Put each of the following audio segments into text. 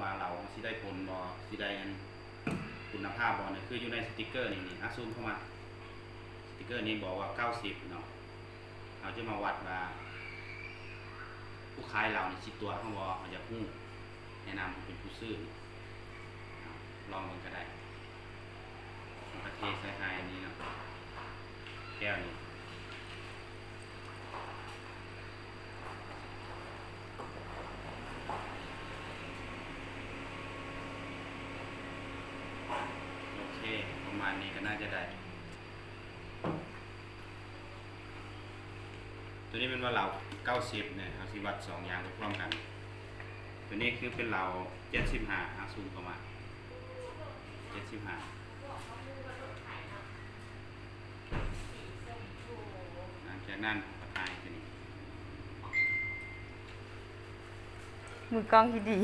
ວ່າເຫຼົ້າເຮົາຊິໄດ້ຜົນບໍ່ ຊິໄດ້ອັນຄຸນນະພາບບໍ່ນີ້ ຄືຢູ່ໃນສະຕິກເກີນີ້ ນີ້ ອ່ະ ຊູມເຂົ້າມາ ສະຕິກເກີນີ້ບອກວ່າເກົ້າສິບເນາະ. ເຮົາຈະມາວັດວ່າຜູ້ຂາຍເຫຼົ້ານີ້ຊິຕົວະເຮົາບໍ່ ເຮົາຢາກຮູ້ ແນະນຳໃຫ້ເປັນຜູ້ຊື້ ເອົາ ລອງເບິ່ງກໍໄດ້. ເຮົາກໍເທໃສ່ໄຮ່ນີ້ເນາະ ແກ້ວນີ້. ໂອເຄ ປະມານນີ້ກໍໜ້າຈະໄດ້. ໂຕນີ້ແມ່ນວ່າເຫຼົ້າເກົ້າສິບເນາະ ເຮົາຊິວັດສອງຢ່າງໄປພ້ອມກັນ. ໂຕນີ້ຄືເປັນເຫຼົ້າເຈັດສິບຫ້າ ອ່ະ ຊູມເຂົ້າມາ ເຈັດສິບຫ້າ. ຫຼັງຈາກນັ້ນເຮົາກໍຖ່າຍໂຕນີ້ ມືກ້ອງທີ່ດີ.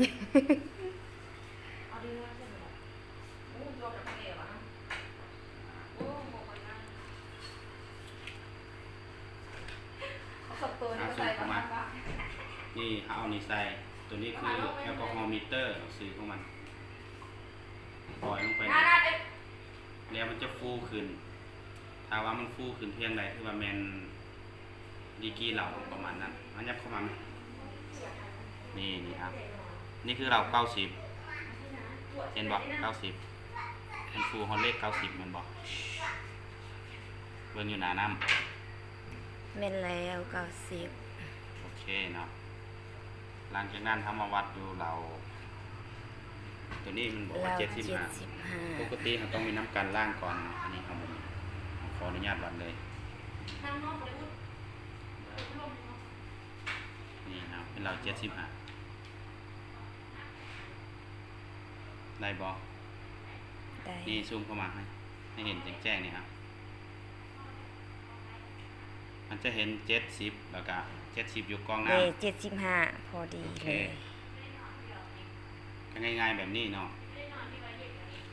ອ່າ ຊູມເຂົ້າມາ ນີ້ ເຮົາເອົານີ້ໃສ່ ໂຕນີ້ຄືແອລກໍຮໍມີເຕີ ຊື່ຂອງມັນ ປ່ອຍລົງໄປນີ້ ແລ້ວມັນຈະຟູຂຶ້ນ. ຖ້າວ່າມັນຟູຂຶ້ນພຽງໃດ ຖືວ່າແມ່ນດີກຣີເຫຼົ້າປະມານນັ້ນ. ມາຫຍັບເຂົ້າມາແມ່. ນີ້ ນີ້ ອ່ະ ນີ້ຄືເຫຼົ້າເກົ້າສິບ ເຫັນບໍ່? ເກົ້າສິບ ມັນຟູຮອດເລກເກົ້າສິບແມ່ນບໍ່? ເບິ່ງຢູ່ໜ້ານ້ຳ. ແມ່ນແລ້ວ ເກົ້າສິບ. ໂອເຄເນາະ. ຫຼັງຈາກນັ້ນເຮົາມາວັດດູເຫຼົ້າ ໂຕນີ້ມັນບອກວ່າເຈັດສິບຫ້າ ເຈັດສິບຫ້າ. ປົກກະຕິເຮົາຕ້ອງມີນ້ຳກັນລ້າງກ່ອນເນາະ. ອັນນີ້ເຮົາບໍ່ມີ ເຮົາຂໍອະນຸຍາດວັດເລີຍ. ນີ້ເນາະ ເປັນເຫຼົ້າເຈັດສິບຫ້າ ໄດ້ບໍ່? ໄດ້. ນີ້ ຊູມເຂົ້າມາໃຫ້ ໃຫ້ເຫັນແຈ້ງໆ ນີ້ ອ່ະ ມັນຈະເຫັນເຈັດສິບ ແລ້ວກະເຈັດສິບຢູ່ກ້ອງນ້ຳ. ເດ້ ເຈັດສິບຫ້າ ພໍດີເລີຍ. ໂອເຄ ກໍງ່າຍໆແບບນີ້ເນາະ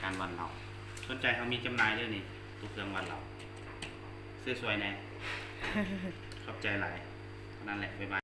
ການວັດເຫຼົ້າ. ສົນໃຈເຮົາມີຈຳໜ່າຍເດີນີ້ ຕູ້ເຄື່ອງວັດເຫຼົ້າ ຊື້ຊ່ວຍແດ່. ຂອບໃຈຫຼາຍ. ເທົ່ານັ້ນແຫຼະ ບາຍບາຍ.